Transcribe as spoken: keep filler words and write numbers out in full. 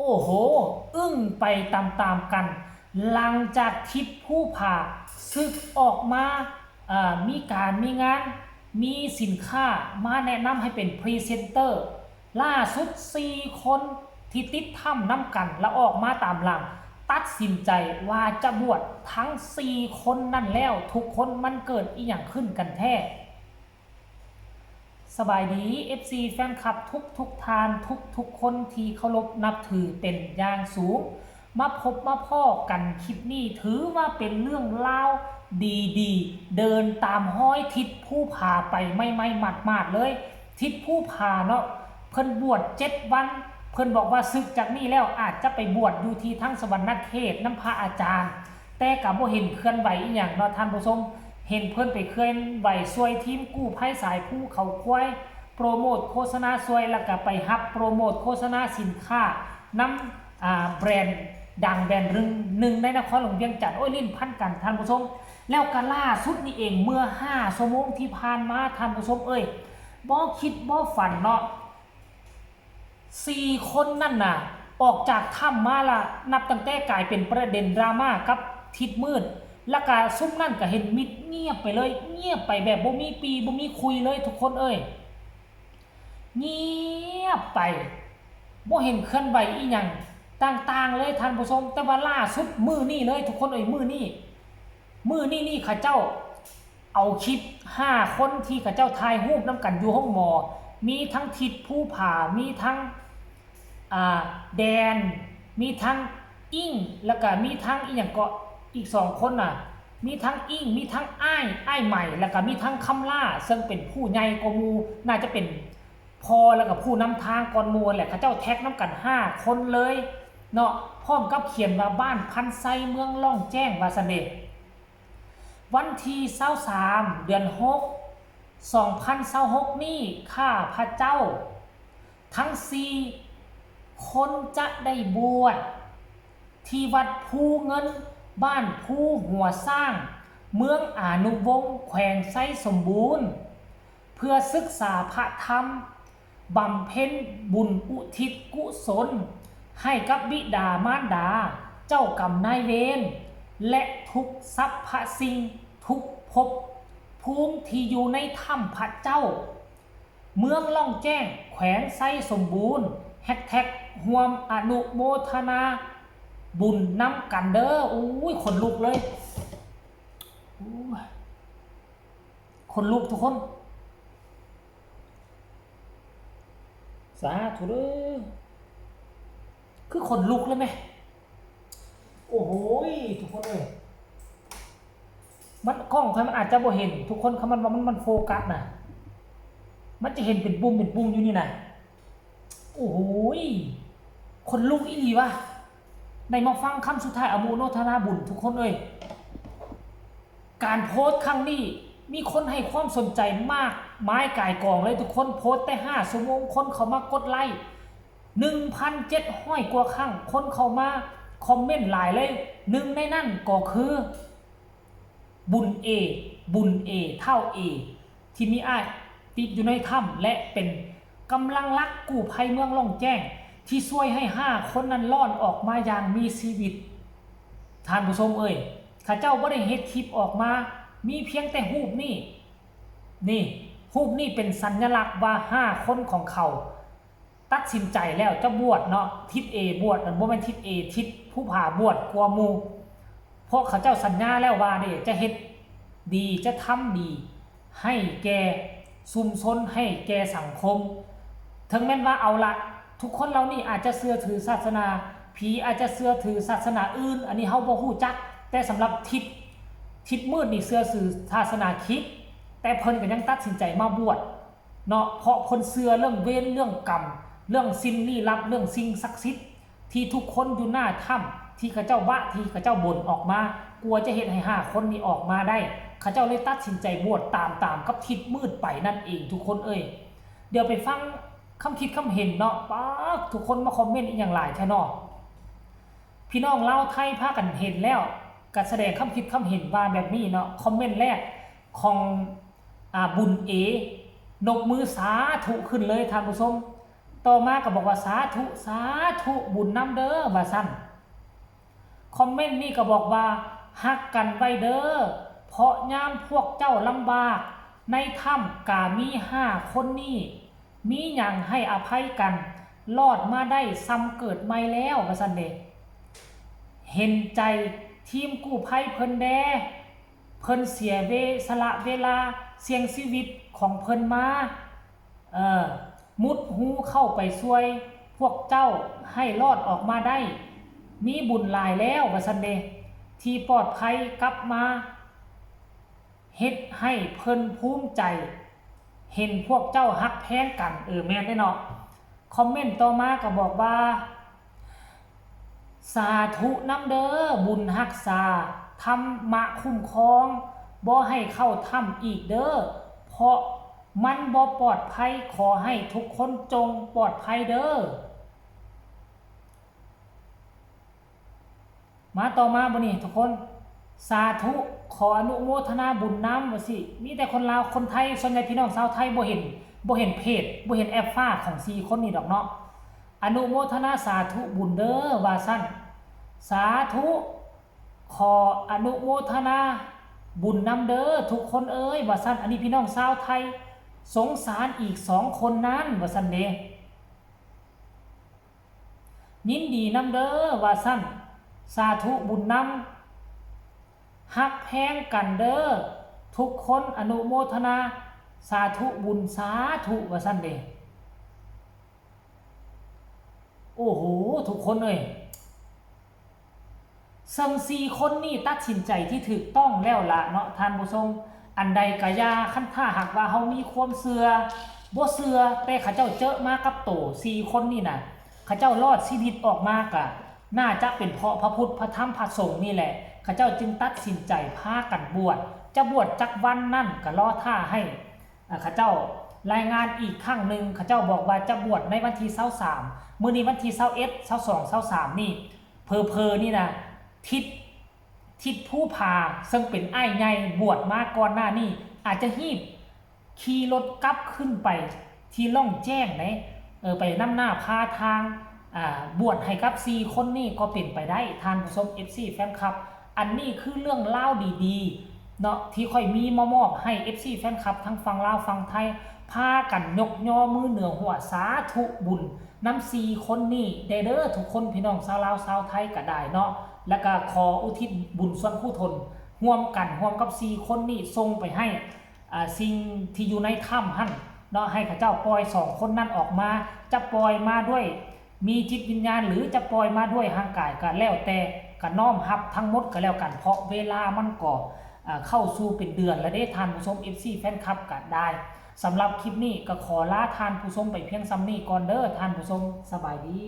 โอ้โห อึ้งไปตามๆกัน หลังจากทิดภูผาสึกออกมา เอ่อ มีการมีงาน มีสินค้ามาแนะนำให้เป็นพรีเซนเตอร์ ล่าสุดสี่คนที่ติดถ้ำนำกัน แล้วออกมาตามหลัง ตัดสินใจว่าจะบวชทั้งสี่คนนั่นแล้ว ทุกคนมันเกิดอีหยังขึ้นกันแท้ สบายดี เอฟซี แฟนคลับทุกทุกท่าน ทุกทุกคนที่เคารพนับถือเป็นอย่างสูง มาพบมาพ้อกันคลิปนี้ ถือว่าเป็นเรื่องราวดีๆ เดินตามฮอยทิดภูผาไปใหม่ๆหมาดๆเลย ทิดภูผาเนาะ เพิ่นบวชเจ็ดวัน เพิ่นบอกว่าสึกจากนี้แล้วอาจจะไปบวชอยู่ที่ทางสวรรคเขตนำพระอาจารย์ แต่ก็บ่เห็นเคลื่อนไหวอีหยังเนาะท่านผู้ชม เห็นเพิ่นไปเคลื่อนไหวช่วยทีมกู้ภัยสายภูเขาควาย โปรโมทโฆษณาช่วย แล้วก็ไปรับโปรโมทโฆษณาสินค้านำ อ่า แบรนด์ดังแบรนด์หนึ่ง หนึ่งในนครหลวงเวียงจันทน์ โอ้ย ลิ้นพันกันท่านผู้ชม แล้วก็ล่าสุดนี่เอง เมื่อห้าชั่วโมงที่ผ่านมาท่านผู้ชมเอ้ย บ่คิดบ่ฝันเนาะ สี่คนนั่นน่ะ ออกจากถ้ำมาละ นับตั้งแต่กลายเป็นประเด็นดราม่ากับทิดมืด แล้วก็ซุมนั่นก็เห็นมิดเงียบไปเลย เงียบไปแบบบ่มีปีบ่มีคุยเลยทุกคนเอ้ย เงียบไป บ่เห็นเคลื่อนไหวอีหยังต่างๆเลยท่านผู้ชม แต่ว่าล่าสุดมื้อนี้เลยทุกคนเอ้ย มื้อนี้ มื้อนี้นี่เขาเจ้าเอาคลิปห้าคนที่เขาเจ้าถ่ายรูปนำกันอยู่ห้องหมอ มีทั้งทิดภูผา มีทั้ง อ่า แดน มีทั้งอิง แล้วก็มีทั้งอีหยังเกาะอีกสองคนน่ะ มีทั้งอิง มีทั้งอ้าย อ้ายใหม่ แล้วก็มีทั้งคำล่า ซึ่งเป็นผู้ใหญ่กว่าหมู่ น่าจะเป็นพ่อแล้วก็ผู้นำทางก่อนหมู่แหละ เขาเจ้าแท็กนำกันห้าคนเลยเนาะ พร้อมกับเขียนว่าบ้านพันไซ เมืองล่องแจ้ง ว่าซั่นเด้ วันที่ซาวสาม เดือนหก สองพันซาวหกนี้ ข้าพเจ้า ทั้งสี่คนจะได้บวช ที่วัดภูเงิน บ้านภูหัวสร้าง เมืองอนุวงศ์ แขวงไชยสมบูรณ์ เพื่อศึกษาพระธรรม บำเพ็ญบุญอุทิศกุศล ให้กับบิดามารดา เจ้ากรรมนายเวร และทุกสรรพสิ่ง ทุกภพภูมิที่อยู่ในถ้ำพระเจ้า เมืองล่องแจ้ง แขวงไชยสมบูรณ์ แฮชแท็ก ร่วมอนุโมทนาบุญนำกันเด้อ อุ้ย ขนลุกเลย อุ้ย ขนลุกทุกคน สาธุเด้อ คือขนลุกเลยไหม โอ้โหย ทุกคนเอ้ย มันกล้องใครมันอาจจะบ่เห็น ทุกคน คำมันว่ามัน มันโฟกัสน่ะ มันจะเห็นเป็นปุ่มเป็นปุ่มอยู่นี่น่ะ โอ้โหย ขนลุกอีหลีวะ ได้มาฟังคำสุดท้ายอนุโมทนาบุญทุกคนเอ้ย การโพสต์ครั้งนี้มีคนให้ความสนใจมากมายก่ายกองเลยทุกคน โพสต์แต่ห้าชั่วโมง คนเข้ามากดไลค์ หนึ่งพันเจ็ดร้อย กว่าครั้ง คนเข้ามาคอมเมนต์หลายเลย หนึ่งในนั้นก็คือ บุญเอ บุญเอ เฒ่าเอ ที่มีอ้ายติดอยู่ในถ้ำ และเป็นกำลังหลักกู้ภัยเมืองล่องแจ้ง ที่ช่วยให้ห้าคนนั้นรอดออกมาอย่างมีชีวิต ท่านผู้ชมเอ้ย ข้าเจ้าบ่ได้เฮ็ดคลิปออกมา มีเพียงแต่รูปนี้ นี่ รูปนี้เป็นสัญลักษณ์ว่าห้าคนของเขา ตัดสินใจแล้วจะบวชเนาะ ทิดเอ บวช มันบ่แม่นทิดเอ ทิดภูผาบวชกว่าหมู่ เพราะเขาเจ้าสัญญาแล้วว่าเด้ จะเฮ็ดดี จะทำดี ให้แก่ชุมชน ให้แก่สังคม ถึงแม้นว่า เอาละ ทุกคนเหล่านี้อาจจะเชื่อถือศาสนา ผีอาจจะเชื่อถือศาสนาอื่น อันนี้เฮาบ่ฮู้จัก แต่สำหรับทิด ทิดมืดนี่เชื่อถือศาสนาคริสต์ แต่เพิ่นก็ยังตัดสินใจมาบวช เนาะ เพราะเพิ่นเชื่อเรื่องเวร เรื่องกรรม เรื่องสิ่งลี้ลับ เรื่องสิ่งศักดิ์สิทธิ์ ที่ทุกคนอยู่หน้าถ้ำ ที่เขาเจ้าบะ ที่เขาเจ้าบนออกมา กลัวจะเฮ็ดให้ห้าคนนี้ออกมาได้ เขาเจ้าเลยตัดสินใจบวชตามๆกับทิดมืดไปนั่นเองทุกคนเอ้ย เดี๋ยวไปฟังคำคิดคำเห็นเนาะ ป๊าด ทุกคนมาคอมเมนต์อีหยังหลายแท้เนาะ พี่น้องลาวไทยพากันเห็นแล้ว ก็แสดงคำคิดคำเห็นว่าแบบนี้เนาะ คอมเมนต์แรกของ อ่า บุญเอ นกมือสาธุขึ้นเลยท่านผู้ชม ต่อมาก็บอกว่า "สาธุ สาธุ บุญนำเด้อ" ว่าซั่น คอมเมนต์นี้ก็บอกว่า "ฮักกันไว้เด้อ เพราะยามพวกเจ้าลำบาก ในถ้ำกะมีห้าคนนี้ มีหยังให้อภัยกัน รอดมาได้ส่ำเกิดใหม่แล้ว" ว่าซั่นเด้ เห็นใจทีมกู้ภัยเพิ่นแด่ เพิ่นเสียเว สละเวลา เสี่ยงชีวิตของเพิ่นมา เอ่อ มุดฮูเข้าไปซ่วยพวกเจ้าให้รอดออกมาได้ มีบุญหลายแล้ว ว่าซั่นเด้ ที่ปลอดภัยกลับมา เฮ็ดให้เพิ่นภูมิใจ เห็นพวกเจ้าฮักแพงกัน เออ แม่นเด้เนาะ คอมเมนต์ต่อมาก็บอกว่า "สาธุนำเด้อ บุญฮักษา ธรรมะคุ้มครอง บ่ให้เข้าถ้ำอีกเด้อ เพราะมันบ่ปลอดภัย ขอให้ทุกคนจงปลอดภัยเด้อ" มาต่อมาบ่นี่ทุกคน "สาธุ ขออนุโมทนาบุญนำ" ว่าซี่ มีแต่คนลาว คนไทย ส่วนใหญ่พี่น้องชาวไทยบ่เห็น บ่เห็นเพจ บ่เห็นแอปฟ้าของสี่คนนี่ดอกเนาะ "อนุโมทนาสาธุบุญเด้อ" ว่าซั่น "สาธุ ขออนุโมทนาบุญนำเด้อทุกคนเอ้ย" ว่าซั่น อันนี้พี่น้องชาวไทย "สงสารอีกสองคนนั้น" ว่าซั่นเด้ "ยินดีนำเด้อ" ว่าซั่น "สาธุบุญนำ ฮักแพงกันเด้อ ทุกคนอนุโมทนา สาธุบุญ สาธุ" ว่าซั่นเด้ โอ้โห ทุกคนเอ้ย ซึ่งสี่คนนี่ตัดสินใจที่ถูกต้องแล้วล่ะเนาะท่านผู้ชม อันใดกะอย่า คันถ้าหากว่าเฮามีความเชื่อ บ่เชื่อ แต่เขาเจ้าเจอมากับโต สี่คนนี่น่ะ เขาเจ้ารอดชีวิตออกมากะ น่าจะเป็นเพราะพระพุทธ พระธรรม พระสงฆ์นี่แหละ เขาเจ้าจึงตัดสินใจพากันบวช จะบวชจักวันนั่นกะรอท่าให้ อ่า เขาเจ้ารายงานอีกครั้งหนึ่ง เขาเจ้าบอกว่าจะบวชในวันที่ซาวสาม มื้อนี้วันที่ซาวเอ็ด ซาวสอง ซาวสาม นี่ เผลอๆ นี่นะ ทิด ทิดภูผา ซึ่งเป็นอ้ายใหญ่บวชมาก่อนหน้านี้ อาจจะฮีบขี่รถกลับขึ้นไปที่ล่องแจ้งไหน เออ ไปนำหน้าพาทาง อ่า บวชให้กับสี่คนนี่ก็เป็นไปได้ ท่านผู้ชม เอฟซี แฟนคลับ อันนี้คือเรื่องราวดีๆ เนาะ ที่ข้อยมีมามอบให้ เอฟซี แฟนคลับ ทั้งฝั่งลาวฝั่งไทย พากันยกยอมือเหนือหัว สาธุบุญนำสี่คนนี่แด่เด้อทุกคน พี่น้องชาวลาวชาวไทยก็ได้เนาะ แล้วก็ขออุทิศบุญส่วนกุศลร่วมกัน ร่วมกับสี่คนนี่ส่งไปให้ อ่า สิ่งที่อยู่ในถ้ำหั่นเนาะ ให้เขาเจ้าปล่อยสองคนนั้นออกมา จะปล่อยมาด้วย มีจิตวิญญาณหรือจะปล่อยมาด้วยร่างกายก็แล้วแต่ ก็น้อมรับทั้งหมดก็แล้วกัน เพราะเวลามันก็ อ่า เข้าสู่เป็นเดือนแล้วเด้ ท่านผู้ชม เอฟซี แฟนคลับก็ได้ สำหรับคลิปนี้ก็ขอลาท่านผู้ชมไปเพียงส่ำนี้ก่อนเด้อ ท่านผู้ชม สบายดี